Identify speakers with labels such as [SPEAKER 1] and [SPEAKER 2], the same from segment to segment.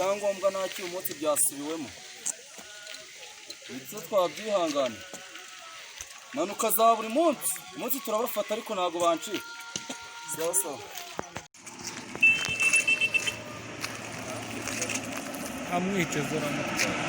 [SPEAKER 1] Cyangombwa ntacyo, uyu munsi byasubiwemo, ndetse twabyihangana. Impanuka za buri munsi, umunsi turabafata, ariko ntabwo bancika. Sawa sawa.
[SPEAKER 2] Amwiteze, aramutwara.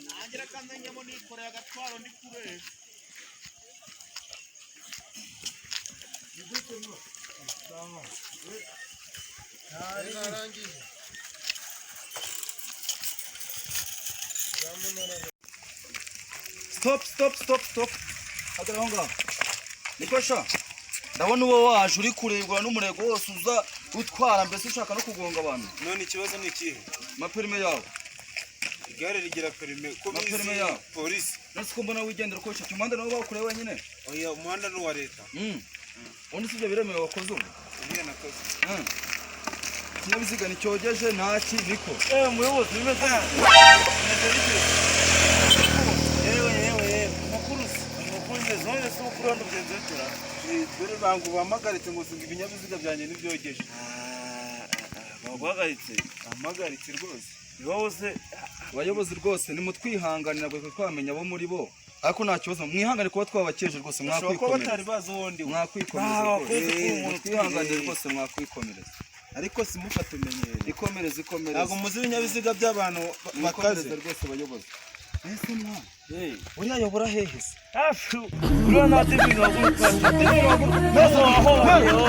[SPEAKER 3] Nangira kamenyemo, nikoreye agatwaro, ndi kure.
[SPEAKER 1] Stop, stop, stop, stop! Hagarara aho ngaho. Niko sha, ndabona uba waje uri kuregura n'umurego wose, uza utwara, mbese ushaka no kugonga abantu.
[SPEAKER 4] None ikibazo ni ikihe?
[SPEAKER 1] Maperime yawe.
[SPEAKER 4] Igare rigira perime ko
[SPEAKER 1] Maperime
[SPEAKER 4] bizi
[SPEAKER 1] yawe.
[SPEAKER 4] Polisi.
[SPEAKER 1] Nasi ko mbona wigendera ukoresha umuhanda, nawe bawukoreye wenyine?
[SPEAKER 4] Oya, umuhanda ni uwa leta.
[SPEAKER 1] Ubundi si ibyo biremewe wakoze ubu?
[SPEAKER 4] Ubuye nakoze.
[SPEAKER 1] Ikinyabiziga nticyogeje, ntaki niko.
[SPEAKER 3] Eh, muyobozi, bimeze bite? Yewe, yewe, yewe, amakuru se? Amakuru meza. None se umukuru hano ugenze bitura?
[SPEAKER 4] Dore bangu bampagaritse ngo singa ibinyabiziga byanjye ntibyogeje.
[SPEAKER 3] Baguhagaritse?
[SPEAKER 4] Bampagaritse rwose.
[SPEAKER 3] Ni wowe se?
[SPEAKER 1] Abayobozi rwose nimutwihanganira, ntabwo twamenya abo muri bo, ariko nta kibazo, mwihangane kuba twabakeje rwose.
[SPEAKER 4] Bashobora kuba batari
[SPEAKER 1] Mwakwikomereza.
[SPEAKER 4] bazi uwo ndi we.
[SPEAKER 1] Mwakwikomereza
[SPEAKER 3] Ah,
[SPEAKER 1] rwose.
[SPEAKER 3] wakoze kuba umuntu.
[SPEAKER 1] Mutwihanganire rwose, mwakwikomereza.
[SPEAKER 4] Ariko simufate umenyere.
[SPEAKER 1] Ikomereze, ikomereze.
[SPEAKER 4] Ntabwo muzi ibinyabiziga by'abantu bakaze.
[SPEAKER 1] Mwikomereze rwose, bayobozi. Ese mwana, uriya ayobora hehe se?
[SPEAKER 3] Hafi uriya nta divini waguruka, divini waguruka maze wahoye.